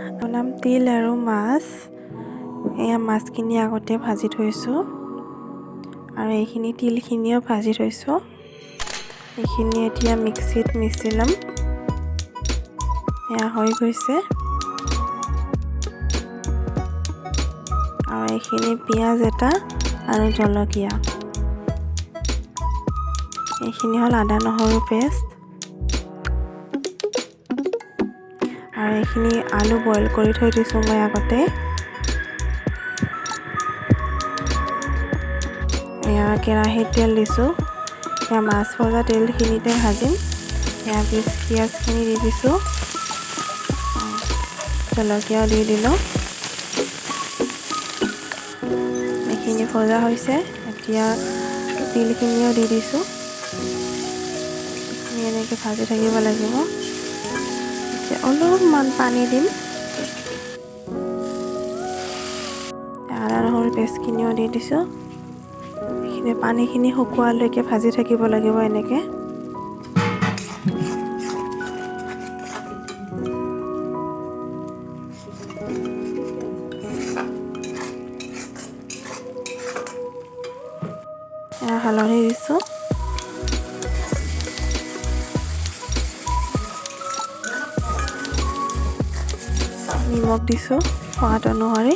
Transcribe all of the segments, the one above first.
বনাম তিল আৰু মাছ। এয়া মাছখিনি আগতে ভাজি থৈছোঁ আৰু এইখিনি তিলখিনিও ভাজি থৈছোঁ। এইখিনি এতিয়া মিক্সিত মিচি ল'ম। এয়া হৈ গৈছে। আৰু এইখিনি পিঁয়াজ এটা আৰু জলকীয়া। এইখিনি হ'ল আদা নহৰু পেষ্ট। আৰু এইখিনি আলু বইল কৰি থৈ দিছোঁ মই আগতে। এয়া কেৰাহীত তেল দিছোঁ। এয়া মাছ ভজা তেলখিনিতে ভাজিম। এয়া পিঁয়াজখিনি দি দিছোঁ, জলকীয়াও দি দিলোঁ। এইখিনি ভজা হৈছে। এতিয়া তিলখিনিও দি দিছোঁ। এনেকৈ ভাজি থাকিব লাগিব। এতিয়া অলপমান পানী দিম। আদা নহৰু পেষ্টখিনিও দি দিছোঁ। এইখিনি পানীখিনি শুকোৱালৈকে ভাজি থাকিব লাগিব এনেকৈ। হালধি দিছোঁ। নিমখ দিছোঁ সোৱাদ অনুসৰি।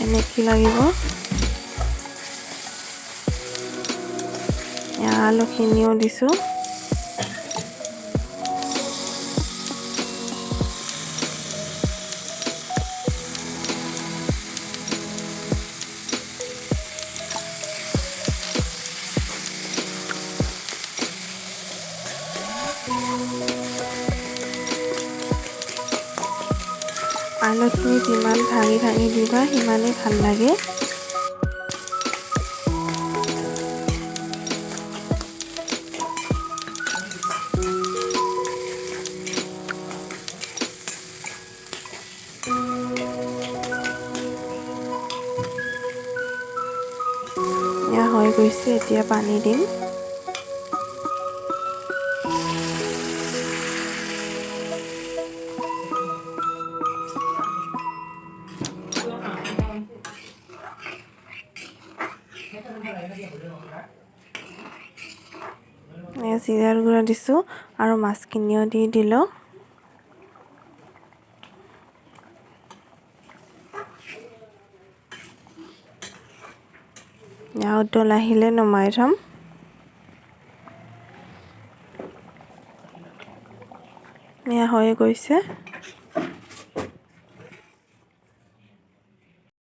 এনেকৈ লাগিব। আলুখিনিও দিছোঁ। আলুখিনি যিমান ভাঙি ভাঙি দিবা সিমানেই ভাল লাগে। এয়া হৈ গৈছে। এতিয়া পানী দিম। জিৰাৰ গুড়া দিছোঁ আৰু মাছখিনিও দি দিলোঁ। উতল আহিলে নমাই থ'ম। এয়া হৈ গৈছে।